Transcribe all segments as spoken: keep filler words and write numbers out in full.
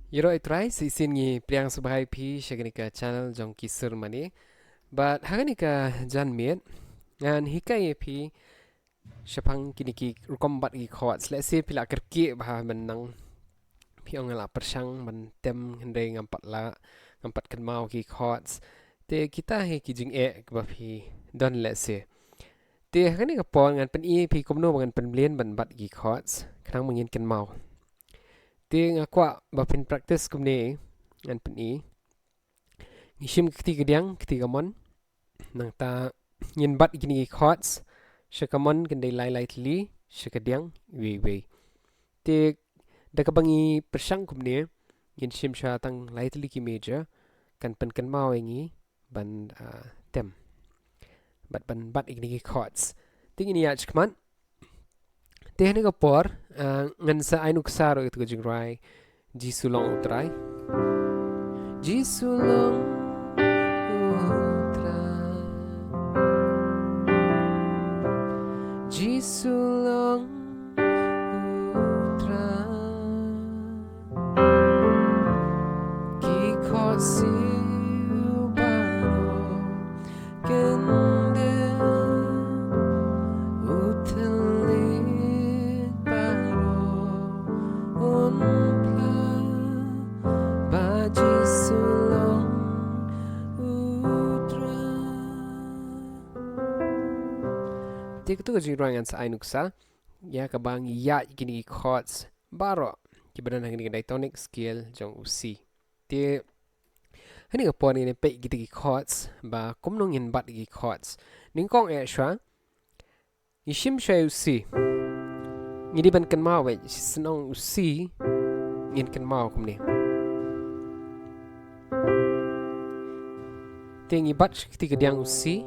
Ïaroh ïa U Trai, shisien ngi pdiang sngewbha ïa phi sha kane ka channel jong ki sur mane. Bad ha kane ka janmiet ngan hikai ïa phi shaphang kine ki rukom bat ki chords. Lehse phi la kyrkieh bha ban nang, phi ong nga la pyrshang ban tem hynrei ngam pat lah, ngam pat kynmaw ki chords. Te kita hi ki jingeh kiba phi don lehse. Te ha kane ka por ngan pyni ïa phi kumno ba ngan pynmlien ban bat ki chords khnang ba ngin kynmaw. Te nga kwah ba phin practice kumne, ngan pyni. Ngi shim ka kti kadiang, kti kamon. Nangta ngin bat kine ki chords sha kamon, kan dei lai lai tylli, sha kadiang iwei iwei. Te da kaba ngi pyrshang kumne, ngin shim sha tang lai tylli ki major, kan pynkynmaw ïa ngi ban, ah, tem bad ban bat ïa kine ki chords. Te ngin ïaid shakhmat. Te ha kane ka por, ah, ngan sa ai nuksa ruh ïa katu ka jingrwai Jisu long U Trai. Jisu long U Trai. Jisu long U Trai. Ki chords baroh, kan dei, u thylliej baroh un phla ba Jisu long U Trai. Te katu ka jingrwai ngan sa ai nuksa ïa kaba ngi ïaid kine ki chords baroh kiba don ha kane ka diatonic scale jong u C. Te ha kane ka por ngin peit kita ki chords ba kumno ngin bat ki chords. Nyngkong eh shuwa ngi shim shuwa ïa u C. Ngi dei ban kynmaw, ba shisien ong u C ngin kynmaw kumne. Te ngi bat sha kti kadiang u C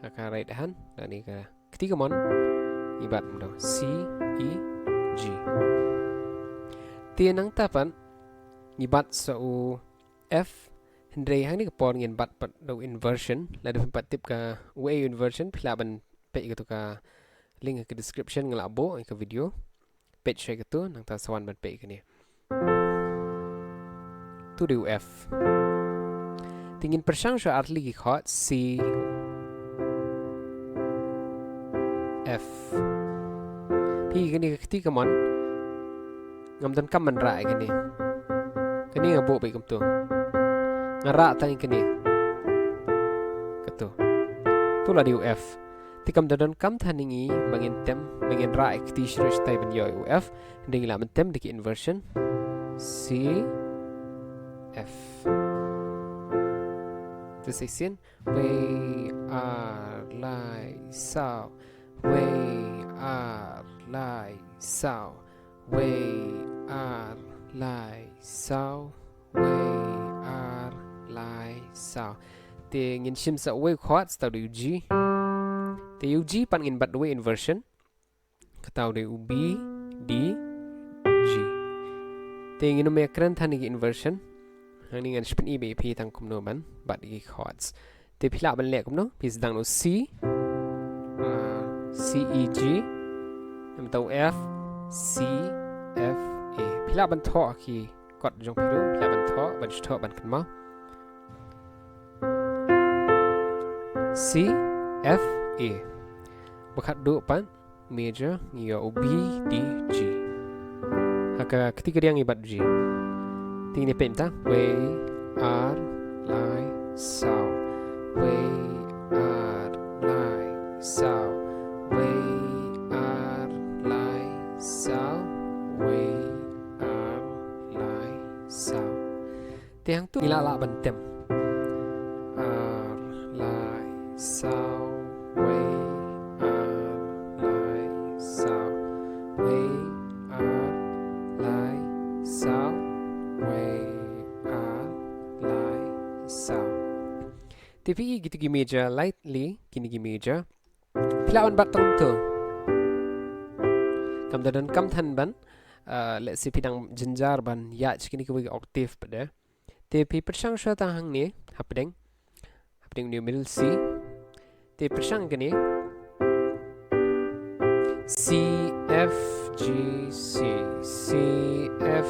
ha ka right hand, lane ka kti kamon, ngi bat kumto, C, E, G. Te nangta pat ngi bat sa u F, hynrei ha kane ka por ngin bat pat da u inversion. Lada phim pat tip ka, uei u inversion, phi lah ban peit katu ka link ha ka description, nga la buh ïa ka video. Peit shuwa katu, nangta sa wan ban peit kane. Tu dei u F. Te ngin pyrshang shuwa ar tylli ki chord, C, F. Phi, kane ka kti kamon, ngam donkam ban rah ïa kane. Kane nga buh beit kumto. Nga rah tang ïa kane. Katu. Tu la dei u F. Te kam da donkam than ïa ngi ba ngin tem, ba ngin rah ïa ka kti sha ruh shatai ban ïoh ïa u F. Hynrei ngi lah ban tem da ki inversion. C, F. Te sa shisien. Wei, ar, lai, saw. Wei, ar, lai, saw. Wei, ar, lai, saw. Wei, ar, lai, saw. Te ngin shim sa uwei u chord, sa uta u dei u G. Te u G pat ngin bat uwei u inversion. Kata u dei u B, D, G. Te ngin ym ïakren than ïa ki inversion. Hangne ngan sa pyni beit ïa phi tang kumno ban bat ïa ki chords. Te phi lah ban leh kumno, phi sdang u C, ah, C, E, G. Namar u F, C, F, A. Phi lah ban thoh ha ki chord jong phi ruh, phi lah ban thoh, ban shu thoh, ban kynmaw. C, F, A. Ba khatduh pat, major, ngi ïoh u B, D, G. Ha ka kti kadiang ngi bat G. Te ngin ïa peit mynta. Wei, ar, lai, saw. Wei, ar, lai, saw. Wei, ar, lai, saw. Wei, ar, lai, saw. Te hangtu ngi lah lah ban tem. Ar, lai, saw, wei, ar, lai, saw, wei, ar, lai, saw, wei, ar, lai, saw. Te phi i kito ki major, lightly, kine ki major. Phi lah ban bat tang kumto. Kam da donkam than ban, uh, let's say phi dang jynjar ban ïaid sha kine kiwei ki octave pat de. Te phi pyrshang shuwa tang hangne, hapdeng. Hapdeng une u middle C. Te pyrshang kane. C, F, G, C, C, F,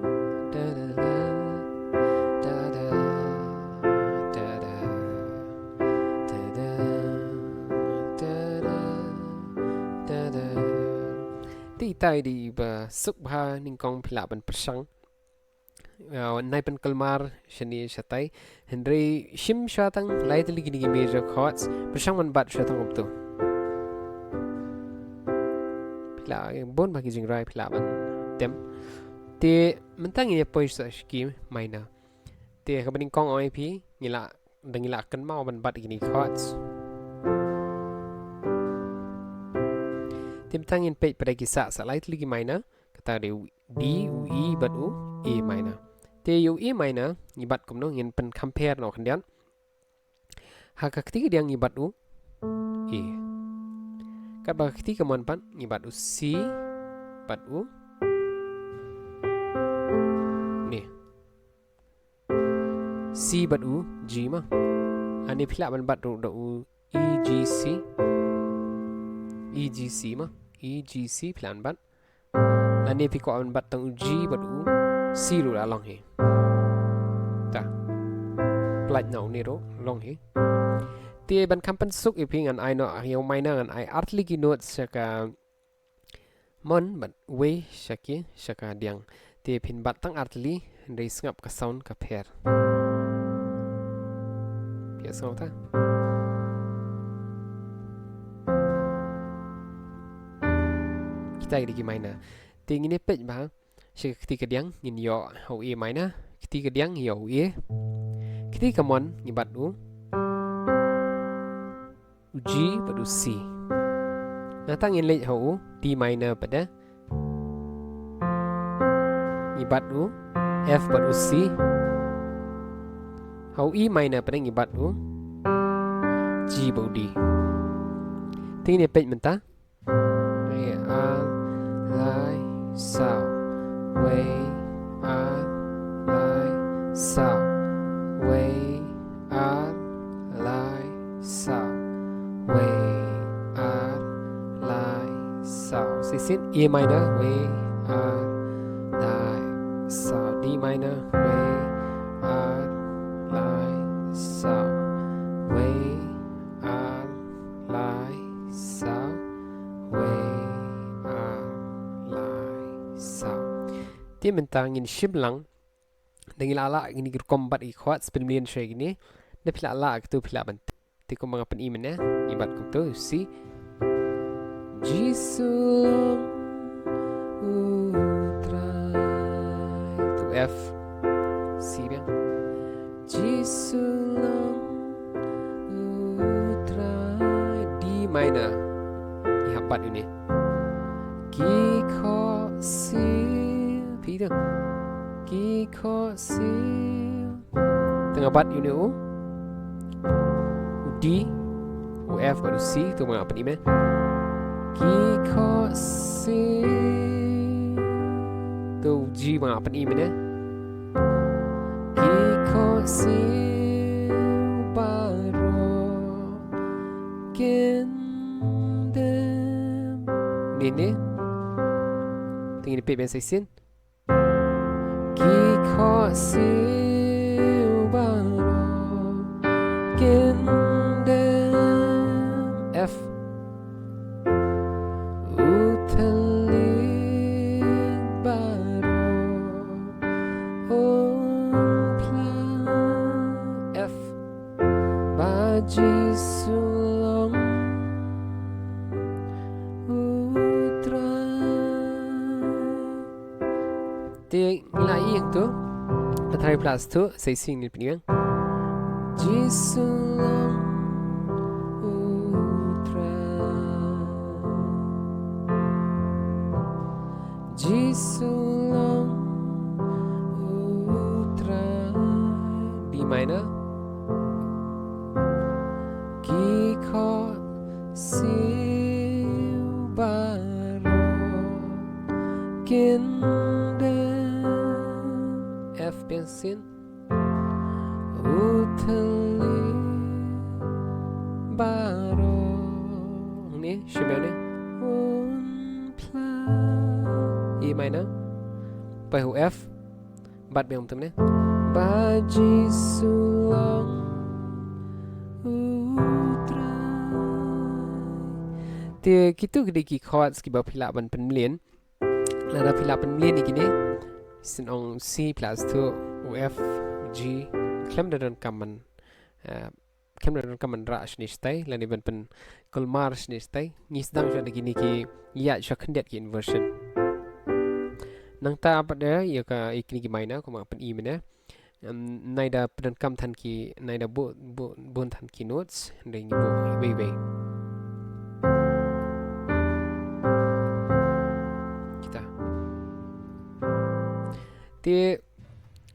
Da, da, da, da, da, da, da, da, da, da, da, da, da, da. Te itai dei ba suk bha nyngkong phi lah ban pyrshang. Uh, nai pynkulmar shane shatai. Hynrei shim shwa tang lai tylli kine ki major chords. Pyrshang ban bat shwa tang kumto. Phi lah, bun bha ki jingrwai phi lah ban tem. Te mynta ngin ïa poi sa sha ki minor. Te kaba nyngkong ong ïa phi, ngi lah, da ngi lah kynmaw ban bat kine ki chords. Te mynta ngin peit pat da ki sah, sah lai tylli ki minor. Kata dei u D, u E bad u A minor. Te ïa u A minor ngi bat kumno, ngin pynkham pher noh khyndiat. Ha ka kti kadiang ngi bat u A. Katba ka kti kamon pat ngi bat u C bad u, ne, C bad u G ma. Ani phi lah ban bat ruh da u E G C. E G C ma. E G C phi lah ban bat. Lane phi kwah ban bat tang u G bad u C ruh la long hi. Ta. Pynlait noh une ruh long hi. Te ban kham pynsuk ïa phi ngan ai noh ïa u minor, ngan ai artylli ki notes sha kamon bad wei sha ki, sha kadiang. Te phin bat tang artylli, hynrei sngap ka sound ka pher. Phi ïa sngap ta. Kita ki dei ki minor. Te ngin ïa peit bha sha ka kti kadiang, ngin ïoh ha u A minor. Kti kadiang ïoh u A. Kti kamon ngi bat u, u G bad u C. Nangta ngin leit ha u D minor pat de, ngi bat u F bad u C. Ha u E minor pat de ngi bat u G bad u D. Te ngin ïa peit mynta. Wei ar lai saw. Wei ar lai saw. Wei ar lai saw. Wei ar lai saw. Sa shisien A minor. Wei ar lai saw. D minor. Wei ar lai saw. Wei ar lai saw. Wei ar lai saw. Te mynta ngin shim lang. Da ngi lah lah kine ki rukom bat ki chords, pynmlien sha kine. Da phi lah lah kito phi lah ban. Te kumba nga pyni mynne, ngi bat kumto, C. Jisu long U Trai. To F. C biang. Jisu long U Trai. D minor. Ngi hap bat ïa une. Ki khohsiew. Phi dang. Ki khohsiew. Te nga bat ïa une u, u D, u F bad u C, to ma nga pyni mynne. Ki khohsiew. To u G ma nga pyni mynne. Ki khohsiew baroh kin dem. Ni ni. Te ngin peit biang sa shisien. Ki khohsiew baroh kin dem. F. U thylliej baroh un phla. F. Ba Jisu long U Trai. Te ngi la ïeng to. Ka Trai plus to, sa shisien ngin pynïeng. Jisu long U Trai. Jisu long Minor. Ki chord siew baroh kin don. F biang sien. U thylliej baroh. Ni, shim biang ni. Un phla. E minor. Poi ha u F. Bad biang mynta ne. Ba Jisu long U Trai. Te kito ki dei ki chords kiba phi lah ban pynmlien. Lada phi lah pynmlien ïa kine, sien ong C phi lah sdang, u F, G, khlem da donkam ban, eh, khlem da donkam ban rah shane shatai, lane ban pynkulmar shane shatai. Ngi sdang shuwa da kine ki, ïa shuwa khyndiat ki inversion. Nangta pat de ïa ka, ïa kine ki minor, kumba pyn-i mynne. Em, nai da pyndonkam than ki, nai da buh, buh, bun than ki notes, hynrei ngi buh iwei iwei. Kita. Te,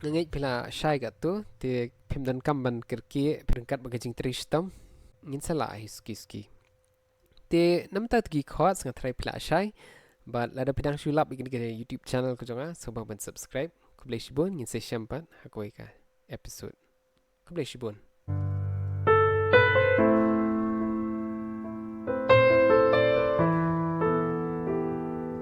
nga ngeit phi la shai katto, te phim donkam ban kyrkieh, phi ryngkat bad ka jingtrei shitom. Ngin sa lah hi suki suki. Te namar ta ki chords nga tharai phi la shai. Bad lada phi dang shu lap ïa kane ka YouTube channel ka jong nga, sngewbha ban subscribe. Khublei shibun, ngin sa ïashem pat ha kawei ka episode. Khublei shibun.